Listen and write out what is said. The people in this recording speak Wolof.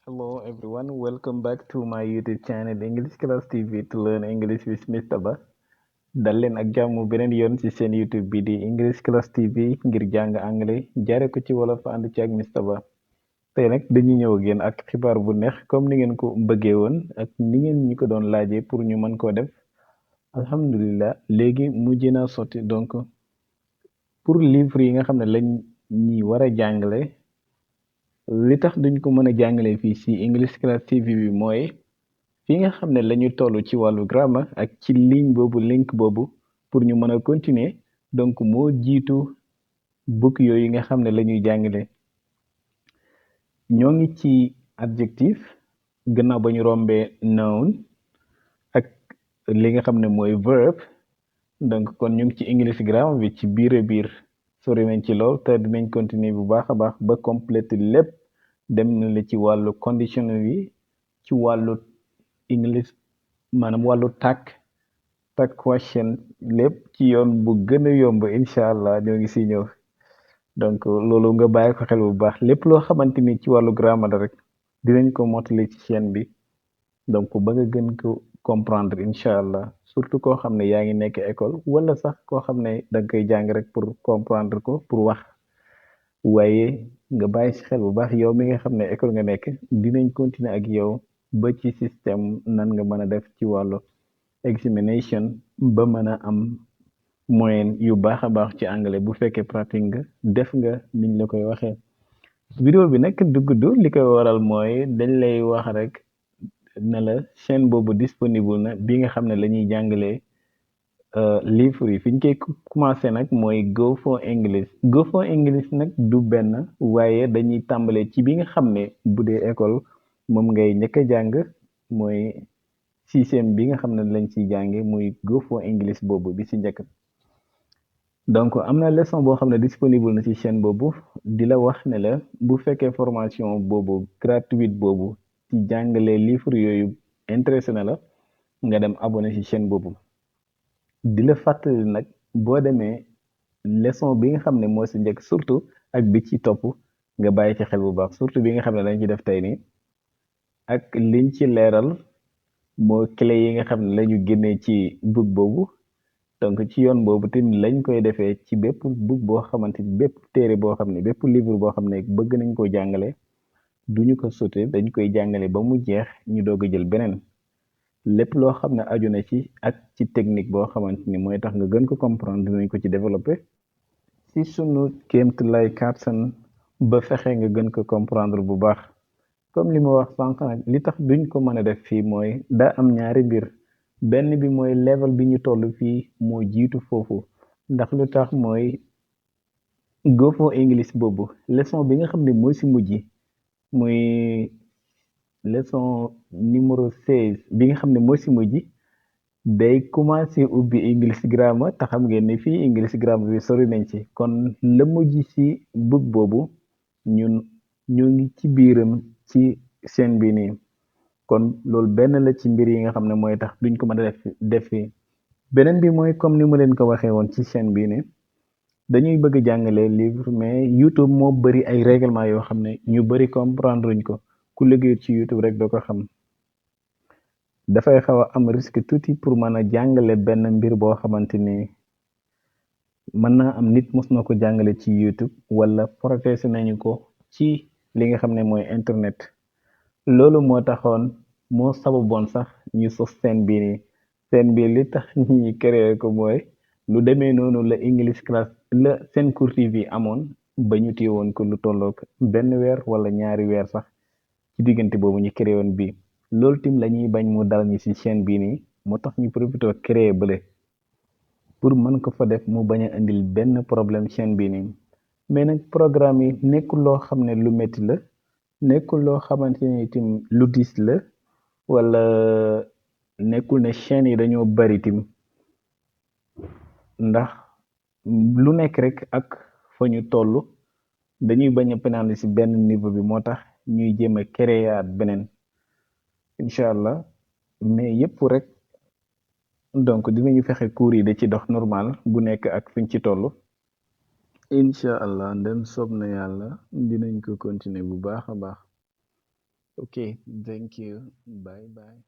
Hello everyone, welcome back to my YouTube channel English Class TV to learn English with Mr. Ba. dal leen ak jàmm beneen yoon ci seen YouTube bi di English Class TV ngir jàng anglais jaare ko ci wolof ànd ci ak Mr. Ba. tey nag dañu ñëw ak yéen ak xibaar bu neex comme ni ngeen ko bëggee woon ak ni ngeen ñi ko doon laajee pour ñu mën koo def. Alhamdulillah léegi mujj naa sotti donc pour livre yi nga xam ne lañ ñi war a jàngale. li tax duñ ko mën a jàngale fii ci English Class TV bi mooy fi nga xam ne lañu toll ci wàllu grammar ak ci ligne boobu link boobu pour ñu mën a continuer donc moo jiitu book yooyu nga xam ne la ñuy jàngale. ñoo ngi ci adjectif gannaaw ba ñu rombee noun ak li nga xam ne mooy verb donc kon ñu ngi ci English grammar bi ci biir a biir sori nañ ci lool te dinañ continuer bu baax a baax ba complète lépp dem na la ci wàllu conditionnel yi ci wàllu English maanaam wàllu tag question lépp ci yoon bu gën a yomb incha allah ñoo ngi si ñëw donc loolu nga bàyyi ko xel bu baax lépp loo xamante ni ci wàllu grammaire rek dinañ ko mottali ci chaîne bi donc ba nga gën ko comprendre incha allah surtout koo xam ne yaa ngi nekk école wala sax koo xam ne da nga koy jàng rek pour comprendre ko pour wax waaye nga bàyyi ci xel bu baax yow mi nga xam ne école nga nekk dinañ continuer ak yow ba ci système nan nga mën a def ci wàllu examination ba mën a am moyenne yu baax a baax ci anglais bu fekkee pratique nga def nga niñ la koy waxee. vidéo bi nag du gudd li koy waral mooy dañ lay wax rek ne la chaîne boobu disponible na bi nga xam ne la ñuy jàngalee livre yi fi ñu koy commencé nag mooy Go4English nag du benn waaye dañuy tàmbalee ci bi nga xam ne bu dee école moom ngay njëkk a jàng mooy sixième bi nga xam ne lañ ciy jànge muy Go4English boobu bi ci njëkk. donc am na leçon boo xam ne disponible na ci chaîne boobu di la wax ne la bu fekkee formation boobu gratuite boobu ci jàngale livre yooyu intéressé na la nga dem abonné ci chaîne boobu. di la fàttali nag boo demee leçon bi nga xam ne moo ci njëkk surtout ak bi ci topp nga bàyyi ci xel bu baax surtout bi nga xam ne dañ ci def tey nii ak liñ ci leeral moo clé yi nga xam ne lañu génnee ci book boobu donc ci yoon boobu tamit lañ koy defee ci bépp book boo xamante ni bépp téere boo xam ne bépp livre boo xam ne bëgg nañ ko jàngale duñu ko sauté dañ koy jàngale ba mu jeex ñu doog a jël beneen lépp loo xam ne aju na ci ak ci technique boo xamante ni mooy tax nga gën ko comprendre dinañ ko ci développé ci sunu kéemt lay kàttan ba fexe nga gën ko comprendre bu baax comme li ma wax sànq nag li tax duñ ko mën a def fii mooy daa am ñaari mbir benn bi mooy level bi ñu toll fii moo jiitu foofu ndax lu tax mooy Go4English boobu leçon bi nga xam ne mooy si mujj muy leçon numéro 16 bi nga xam ne mooy si mujj day commencé ubbi English grammar te xam ngeen ni fii English grammar bi sori nañ ci kon la mujj ci book boobu ñun ñu ngi ci biiram ci chaîne bi nii kon loolu benn la ci mbir yi nga xam ne mooy tax duñ ko mën a def fii beneen bi mooy comme ni ma leen ko waxee woon ci chaîne bii ne dañuy bëgg jàngale livre mais YouTube moo bari ay règlement yoo xam ne ñu bari comprendre uñ ko ku liggéey ci YouTube rek doo ko xam dafay xaw a am risque tuuti pour mën a jàngale benn mbir boo xamante ni mën naa am nit mos na ko jàngale ci YouTube wala protégé nañu ko ci li nga xam ne mooy internet loolu moo taxoon moo sababoon sax ñu sos seen bii nii seen bii li tax ñi créé ko mooy lu demee noonu la English class la seen cours TV amoon ba ñu téye woon ko lu tollook benn weer wala ñaari weer sax ci diggante boobu ñu créé woon bii loolu tim la ñuy bañ mu dal ñi ci chaîne bii nii moo tax ñu profité créé bële pour mën ko fa def mu bañ a indil benn problème chaîne bii nii mais nag programme yi nekkul loo xam ne lu métti la nekkul loo xamante ni tim lu diis la wala nekkul ne chaîne yi dañoo bari tim ndax lu nekk rek ak fa ñu toll dañuy bañ a pénaliser ci benn niveau bi moo tax ñuy jéem a créer beneen incha allah mais yëpp rek donc dinañu fexe cours yi da ci dox normal bu nekk ak fiñ ci toll incha allah ndem soob na yàlla dinañ ko continuer bu baax a baax Okay, thank you. Bye bye.